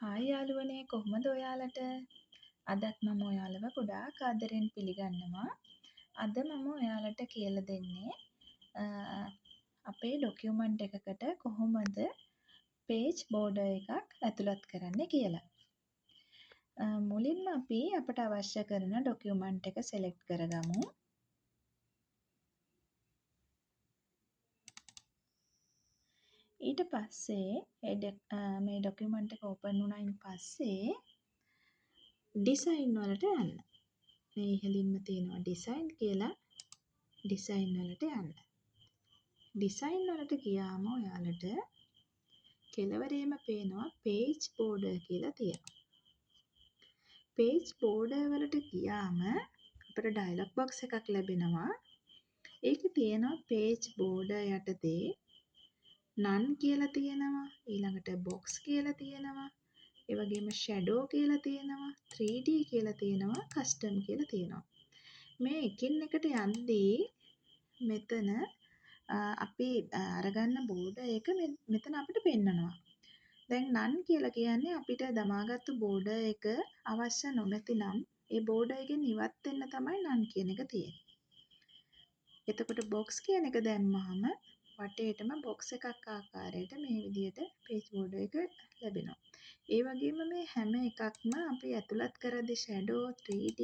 Hi යාළුවනේ, කොහොමද ඔයාලට? අදත් මම ඔයාලව ගොඩාක් ආදරෙන් පිළිගන්නවා. අද මම ඔයාලට කියලා දෙන්නේ අපේ ඩොකියුමන්ට් එකකට කොහොමද පේජ් බෝඩර් එකක් ඇතුළත් කරන්න කියලා. මුලින්ම අපි අපට අවශ්‍ය කරන ඩොකියුමන්ට් එක සෙලෙක්ට් කරගමු. ඊට පස්සේ මේ ඩොකියුමන්ට් එක ඕපන් වුණායින් පස්සේ ඩිසයින් වලට යන්න. මේ ඉහළින්ම තියෙනවා ඩිසයින් කියලා. ඩිසයින් වලට යන්න. ඩිසයින් වලට ගියාම ඔයාලට කෙළවරේම පේනවා පේජ් බෝඩර් කියලා තියෙනවා. පේජ් බෝඩර් වලට ගියාම අපිට ඩයලොග් බොක්ස් එකක් ලැබෙනවා. ඒකේ තියෙනවා පේජ් බෝඩර් යටතේ නන් කියලා තියෙනවා, ඊළඟට බොක්ස් කියලා තියෙනවා, ඒ වගේම ෂැඩෝ කියලා තියෙනවා, 3D කියලා තියෙනවා, කස්ටම් කියලා තියෙනවා. මේ එකින් එකට යද්දී මෙතන අපි අරගන්න බෝඩර් එක මෙතන අපිට පෙන්නනවා. දැන් නන් කියලා කියන්නේ අපිට දමාගත්තු බෝඩර් එක අවශ්‍ය නොමැති නම් ඒ බෝඩර් එකෙන් ඉවත් වෙන්න තමයි නන් කියන එක තියෙන්නේ. එතකොට බොක්ස් කියන එක දැම්මහම වටේටම බොක්ස් එකක් ආකාරයට මේ විදිහට පේජ් බෝඩර් එක ලැබෙනවා. ඒ වගේම මේ හැම එකක්ම අපි ඇතුළත් කරද්දී ෂැඩෝ, 3D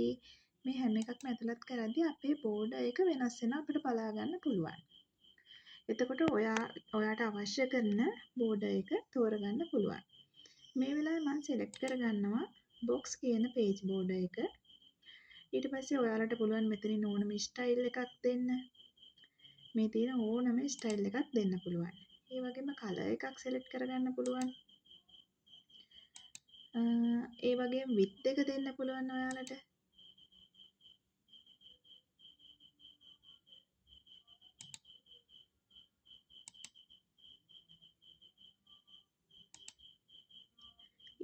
මේ හැම එකක්ම ඇතුළත් කරද්දී අපේ බෝඩර් එක වෙනස් වෙනවා අපිට බලා ගන්න පුළුවන්. එතකොට ඔයාට අවශ්‍ය කරන බෝඩර් එක තෝරගන්න පුළුවන්. මේ වෙලාවේ මම සෙලෙක්ට් කරගන්නවා බොක්ස් කියන පේජ් බෝඩර් එක. ඊට පස්සේ ඔයාලට පුළුවන් මෙතනින් ඕනම ස්ටයිල් එකක් දෙන්න. මේ තියෙන ඕනම ස්ටයිල් එකක් දෙන්න පුළුවන්. ඒ වගේම කලර් එකක් සෙලෙක්ට් කරගන්න පුළුවන්. ඒ වගේම විඩ්ත් එක දෙන්න පුළුවන් ඔයාලට.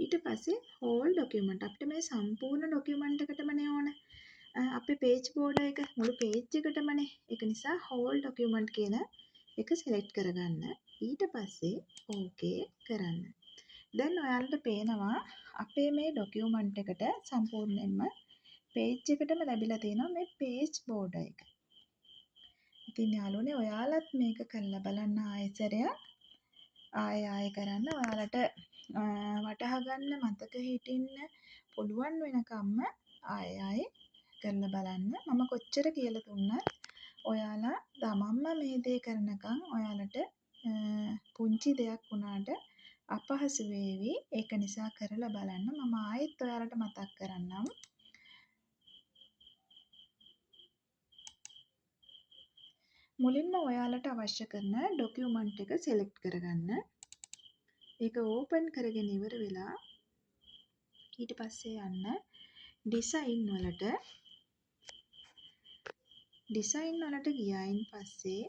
ඊට පස්සේ හෝල් ඩොකියුමන්ට් අපිට මේ සම්පූර්ණ ඩොකියුමන්ට් එකටමනේ ඕන. අපේ පේජ් බෝඩර් එක මුළු පේජ් එකටමනේ. ඒක නිසා හෝල් ඩොකියුමන්ට් කියන එක සෙලෙක්ට් කරගන්න. ඊට පස්සේ ඕකේ කරන්න. දැන් ඔයාලට පේනවා අපේ මේ ඩොකියුමන්ට් එකට සම්පූර්ණයෙන්ම පේජ් එකටම ලැබිලා තියෙනවා මේ පේජ් බෝඩර් එක. ඉතින් යාළුවනේ ඔයාලත් මේක කරලා බලන්න ආයෙ සැරයක්. ආයෙ ආයෙ කරන්න ඔයාලට වටහා ගන්න මතක හිටින්න පුළුවන් වෙනකම්ම ආයෙ ආයෙ කරලා බලන්න. මම කොච්චර කියලා දුන්නත් ඔයාලා තමන්ම මේ දේ කරනකම් ඔයාලට පුංචි දෙයක් වුණාට අපහසු වේවි. ඒක නිසා කරලා බලන්න. මම ආයෙත් ඔයාලට මතක් කරන්නම්. මුලින්ම ඔයාලට අවශ්‍ය කරන ඩොකියුමන්ට් එක සෙලෙක්ට් කරගන්න. ඒක ඕපන් කරගෙන ඉවර වෙලා ඊට පස්සේ යන්න ඩිසයින් වලට. ඩිසයින් වලට ගියායින් පස්සේ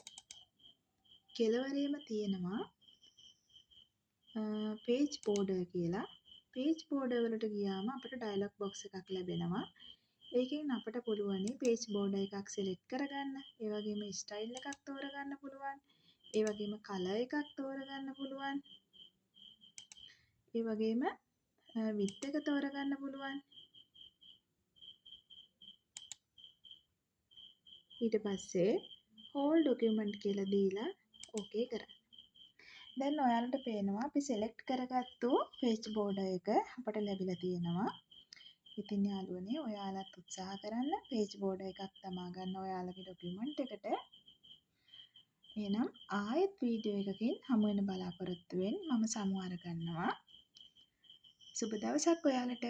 කෙළවරේම තියෙනවා පේජ් බෝඩර් කියලා. පේජ් බෝඩර් වලට ගියාම අපිට ඩයලොග් බොක්ස් එකක් ලැබෙනවා. ඒකෙන් අපට පුළුවනි පේජ් බෝඩර් එකක් සෙලෙක්ට් කරගන්න. ඒ වගේම ස්ටයිල් එකක් තෝරගන්න පුළුවන්. ඒ වගේම කලර් එකක් තෝරගන්න පුළුවන්. ඒ වගේම විඩ්ත් එක තෝරගන්න පුළුවන්. ඊට පස්සේ හෝල් ඩොකියුමන්ට් කියලා දීලා ඕකේ කරන්න. දැන් ඔයාලට පේනවා අපි සෙලෙක්ට් කරගත්තු පේජ් බෝඩර් එක අපට ලැබිලා තියෙනවා. ඉතින් යාළුවනේ ඔයාලත් උත්සාහ කරන්න පේජ් බෝඩර් එකක් තමා ගන්න ඔයාලගේ ඩොකියුමන්ට් එකට. එහෙනම් ආයෙත් වීඩියෝ එකකින් හමු වෙන බලාපොරොත්තුවෙන් මම සමු අරගන්නවා. සුබ දවසක් ඔයාලට.